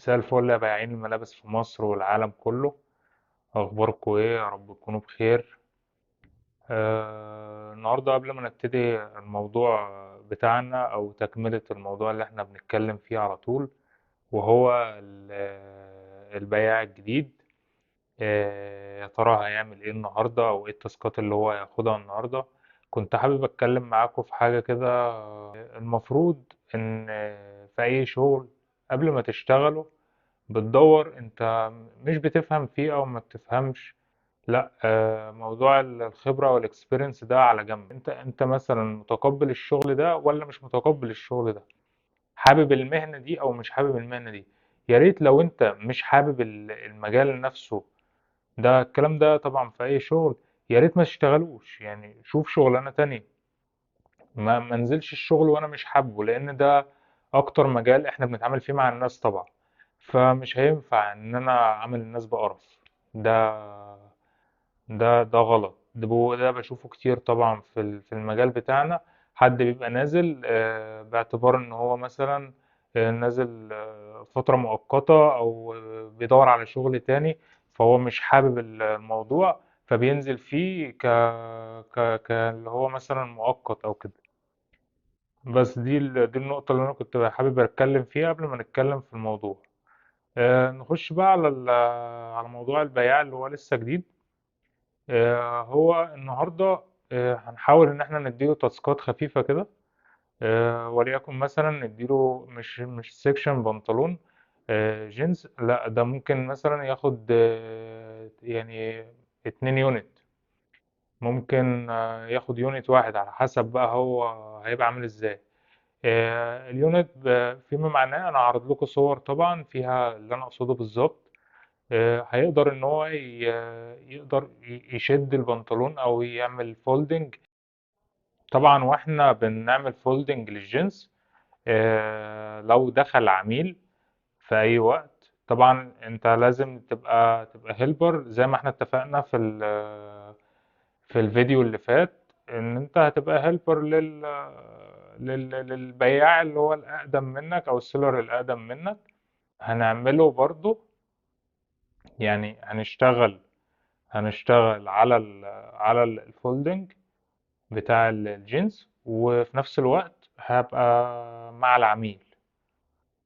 مساء الفل يا بياعين الملابس في مصر والعالم كله. اخباركم ايه؟ يا رب تكونوا بخير. النهارده قبل ما نبتدي الموضوع بتاعنا او تكملة الموضوع اللي احنا بنتكلم فيه على طول، وهو البياع الجديد، يا ترى هيعمل ايه النهارده او ايه التاسكات اللي هو هياخدها النهارده. كنت حابب اتكلم معاكم في حاجة كده. المفروض ان في اي شغل قبل ما تشتغله بتدور انت مش بتفهم فيه او ما بتفهمش، لا، موضوع الخبرة وال experience ده على جنب. انت مثلا متقبل الشغل ده ولا مش متقبل الشغل ده، حابب المهنة دي او مش حابب المهنة دي. يا ريت لو انت مش حابب المجال نفسه ده، الكلام ده طبعا في اي شغل، يا ريت ما تشتغلوش، شوف شغلانة تانية. ما انزلش الشغل وانا مش حابه، لان ده اكتر مجال احنا بنتعامل فيه مع الناس طبعا، فمش هينفع ان انا اعامل الناس بقرف. ده غلط. ده بشوفه كتير طبعا في المجال بتاعنا. حد بيبقى نازل، باعتبار ان هو مثلا، نازل، فترة مؤقتة او بيدور على شغل تاني، فهو مش حابب الموضوع، فبينزل فيه اللي هو مثلا مؤقت او كده. بس دي النقطة اللي أنا كنت حابب أتكلم فيها قبل ما نتكلم في الموضوع. نخش بقى على موضوع البياع اللي هو لسه جديد. هو النهاردة، هنحاول إن إحنا نديله تاسكات خفيفة كده، وليكن مثلا نديله مش section بنطلون، جينز، لا ده ممكن مثلا ياخد، 2 unit، ممكن، ياخد unit واحد على حسب بقى هو هيبقى عامل ازاي. ال unit فيما معناه انا هعرض لكم صور طبعا فيها اللي انا اقصده بالظبط. هيقدر ان هو يقدر يشد البنطلون او يعمل folding. طبعا واحنا بنعمل folding للجينز، لو دخل عميل في اي وقت، طبعا انت لازم تبقى helper زي ما احنا اتفقنا في الفيديو اللي فات، ان انت هتبقى helper للبياع اللي هو الاقدم منك او ال seller الاقدم منك. هنعمله برضو، هنشتغل على ال folding بتاع الجينز، وفي نفس الوقت هبقى مع العميل.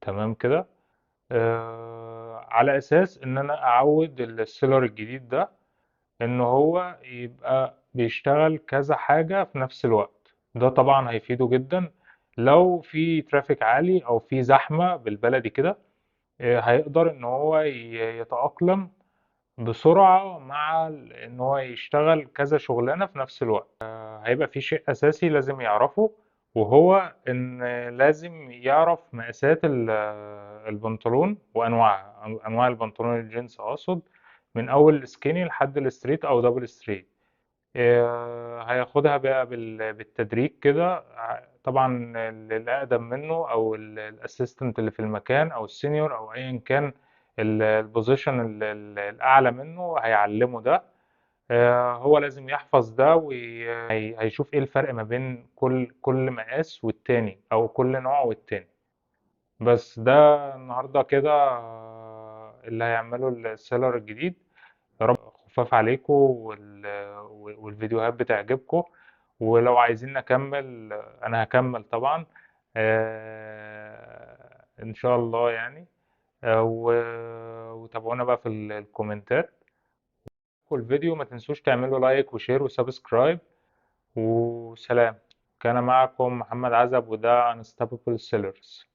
تمام كده؟ على اساس ان انا اعود ال seller الجديد ده ان هو يبقى بيشتغل كذا حاجة في نفس الوقت. ده طبعا هيفيده جدا لو في traffic عالي او في زحمة بالبلدي كده، هيقدر ان هو يتأقلم بسرعة مع ان هو يشتغل كذا شغلانة في نفس الوقت. هيبقى في شيء اساسي لازم يعرفه، وهو ان لازم يعرف مقاسات البنطلون وانواعها، انواع البنطلون الجينز اقصد، من اول ال skinny لحد ال straight او double straight. هياخدها بقى بالتدريج كده. طبعا الاقدم منه او ال assistant اللي في المكان او ال senior او ايا كان ال position الاعلى منه هيعلمه ده. هو لازم يحفظ ده، وهيشوف ايه الفرق ما بين كل مقاس والتاني او كل نوع والتاني. بس ده النهارده كده، اللي هيعمله ال seller الجديد. يا رب خفاف عليكم والفيديوهات بتعجبكم، ولو عايزين نكمل انا هكمل طبعا، ان شاء الله وتابعونا بقى في الكومنتات. والفيديو ما تنسوش تعملوا like و share و subscribe، وسلام. كان معكم محمد عزب، وده Unstoppable Sellers.